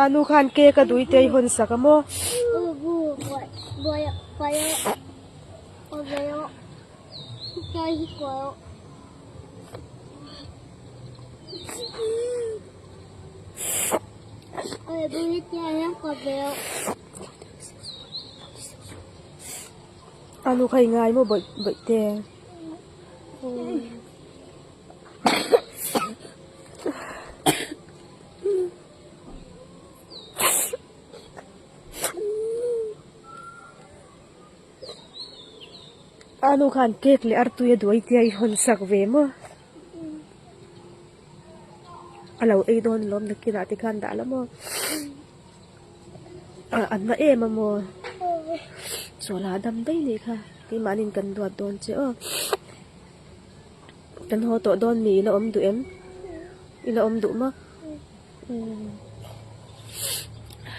Anu khan cake a duite i hawn sak a maw? Anu kha i ngai maw bawih bawihte? Anu khan cake leh artui a duai tia i hawn sak ve maw? A lo ei dawn lawm nakinah te khan dah la maw? A na em a maw? Chawlh a dam daih nih kha keimahniin kan duat dawn che aw. Kan haw tawh dawn mi i la awm duh em? I la awm duh maw? Umm.